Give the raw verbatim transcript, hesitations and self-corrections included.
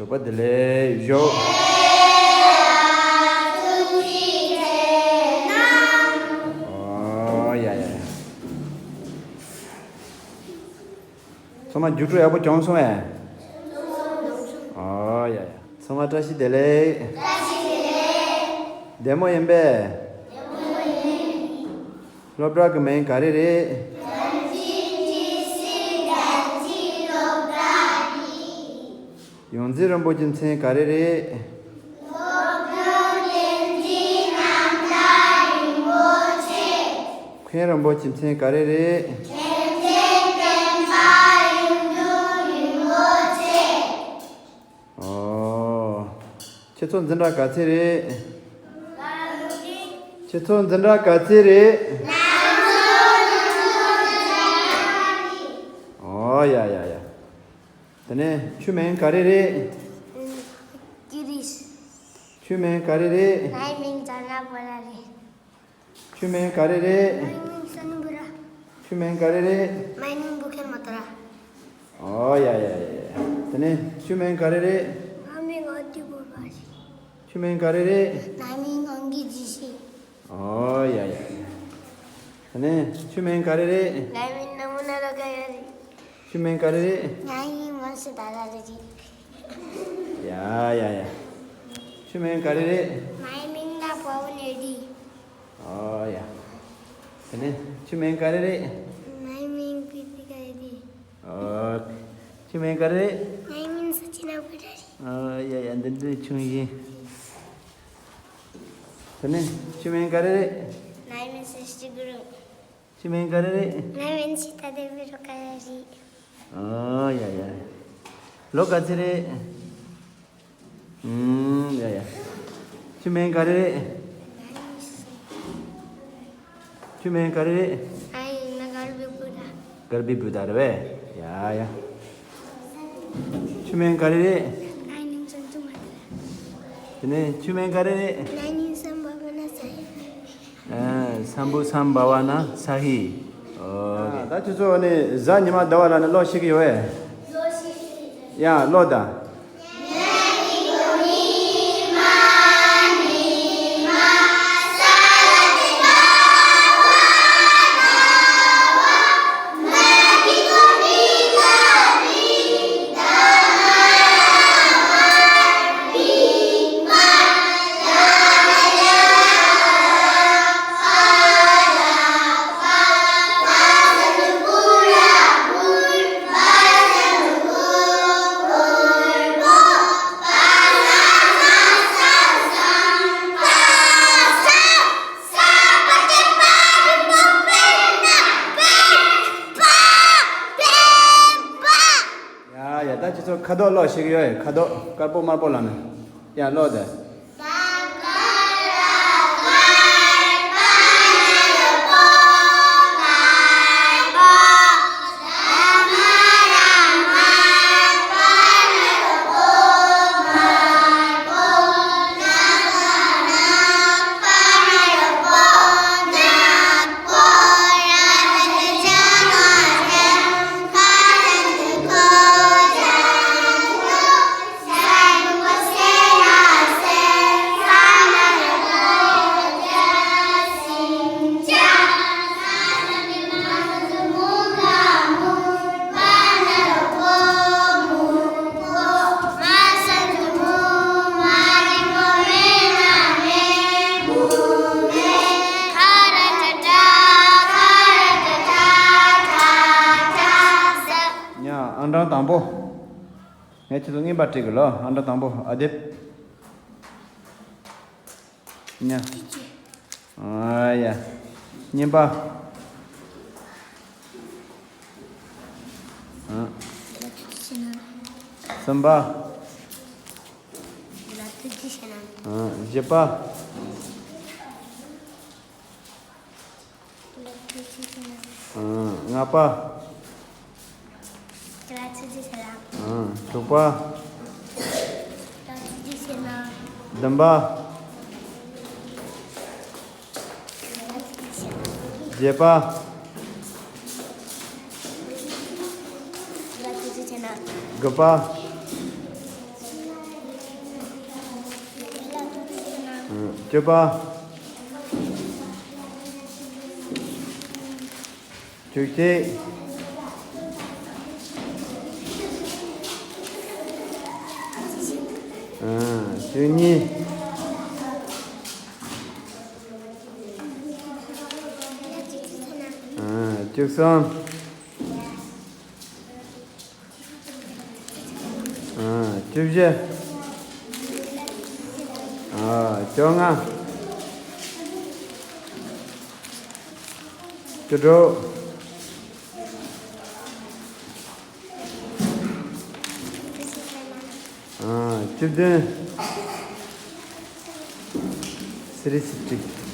ཞོགས་པ་བདེ་ལེགས་ཞོགས། ཨོ་ཡ་ཡ་ཡ། ཚང་མ་རྒྱུགས་སྤྲོད་ཡག་པོ་བྱུང་སོང་ངས། ཨོ་ཡ་ཡ། ཚང་མ་བཀྲ་ཤིས་བདེ་ལེགས། བདེ་མོ་ཡིན་པས། སློབ་གྲྭ་གི་མིང་ག་རེ་རེད། ཡོངས་འཛིན་རིན་པོ་ཆེའི་མཚན་ག་རེ་རེད། མཁན་རིན་པོ་ཆེའི་མཚན་ག་རེ་རེད། ཨོ། ཁྱེད་ཚོ་འཛིན་གྲྭ་ག་ཚོད་རེད། ཁྱེད་ཚོ་འཛིན་གྲྭ་ག་ཚོད་རེད། ཨོ་ཡ་ཡ་ཡ། དེ་ནས་ཁྱོད་མིང་ག་རེ་རེད། ཀི་རིས། ཁྱོད་མིང་ག་རེ་རེད། ངའི་མིང་ཛ་ན་བོ་ལ་རེད། ཁྱོད་མིང་ག་རེ་རེད། ངའི་མིང་སན་བུ་ར། ཁྱོད་མིང་ག་རེ་རེད། ངའི་མིང་བུ་ཁེ་མོ་ཏོ་ར། ཨོ་ཡ་ཡ་ཡ་ཡ། དེ་ནས་ཁྱོད་མིང་ག་རེ་རེད། ངའི་མིང་ཨ་ཏི་བུ་ར་རེད། ཁྱོད་མིང་ག་རེ་རེད། ངའི་མིང་ཨང་གི་ཇི་ཤི། ཨོ་ཡ་ཡ་ཡ། དེ་ནས་ཁྱོད་མིང་ག་རེ་རེད། ངའི་མིང་ན་མུ་ན་རོ་ཀ་ཡ་རེད། ཁྱོད་མིང་ག་རེ་རེད། ངའི་མིང་མ་སི་ད་ད་རེད། ཡ་ཡ་ཡ། ཁྱོད་མིང་ག་རེ་རེད། ངའི་མིང་ན་པོ་ནེ་ཌི། ཨོ་ཡ། དེ་ནས་ཁྱོད་མིང་ག་རེ་རེད། ངའི་མིང་པི་ཏི་ཀ་ཡ་ཏི། ཨོ། ཁྱོད་མིང་ག་རེ་རེད། ངའི་མིང་སུ་ཅི་ན་བུ་ར་རེད། ཨོ་ཡ་ཡ། འདི་འདྲའི་ཆུང་ཡིན། དེ་ནས་ཁྱོད་མིང་ག་རེ་རེད། ངའི་མིང་སུ་ཅི་གུ་རུ། ཁྱོད་མིང་ག་རེ་རེད། ངའི་མིང་ཅི་ད་དེ་བི་རོ་ཀ་ཡ་རེད། ཨོ་ཡ་ཡ། ལོ་ག་ཚོད་རེད། ཨུམ། ཡ་ཡ། ཁྱོད་མིང་ག་རེ་རེད། ཁྱོད་མིང་ག་རེ་རེད། ཨ་ཡིན་ན་གར་བི་བུ་ད། གར་བི་བུ་ད་རེད་པས། ཡ་ཡ། ཁྱོད་མིང་ག་རེ་རེད། ཨ་ཡིན་ན་ཅན་ཅུ་མ་ད། དེ་ནས་ཁྱོད་མིང་ག་རེ་རེད། ཨ་ཡིན་སམ་བ་བ་ན་ས་ཡིན། ཨ། སམ་བུ་སམ་བ་བ་ན་ས་ཧི། ཨོ། ད་ཁྱོད་ཚོ་ནི་གཟའ་ཉི་མ་ཟླ་བ་ལ་ནི་ཀློག་ཤེས་ཀྱི་ཡོད་པས། ཡ་ཀློག་དང་། ཡ་ཡ། ད་ཁྱེད་ཚོ་ཁ་དོག་ཀློག་ཤེས་ཀྱི་ཡོད་པས། ཁ་དོག་དཀར་པོ་དམར་པོ་ལབ་ནས། ཡ་ཀློག་དང་། ཡ། ཨང་གྲངས་དང་པོ། ངས་ཁྱེད་ཚོ་རྔན་པ་སྤྲད་གི་ལོ། ཨང་གྲངས་དང་པོ་ཨ་དེབ། ཉ། ཨ་ཡ། གཉིས་པ། ཨ། གསུམ་པ། ཨ། བཞི་པ། ཨ། ལྔ་པ། ཨ། དྲུག་པ། བདུན་པ། བརྒྱད་པ། དགུ་པ། བཅུ་པ། བཅུ་གཅིག། ཨ། བཅུ་གཉིས། ཨ། བཅུ་གསུམ། ཨ། བཅུ་བཞི། ཨ། བཅོ་ལྔ། བཅུ་དྲུག། ཨ། བཅུ་བདུན། སི་རི་སི་ཏྲི།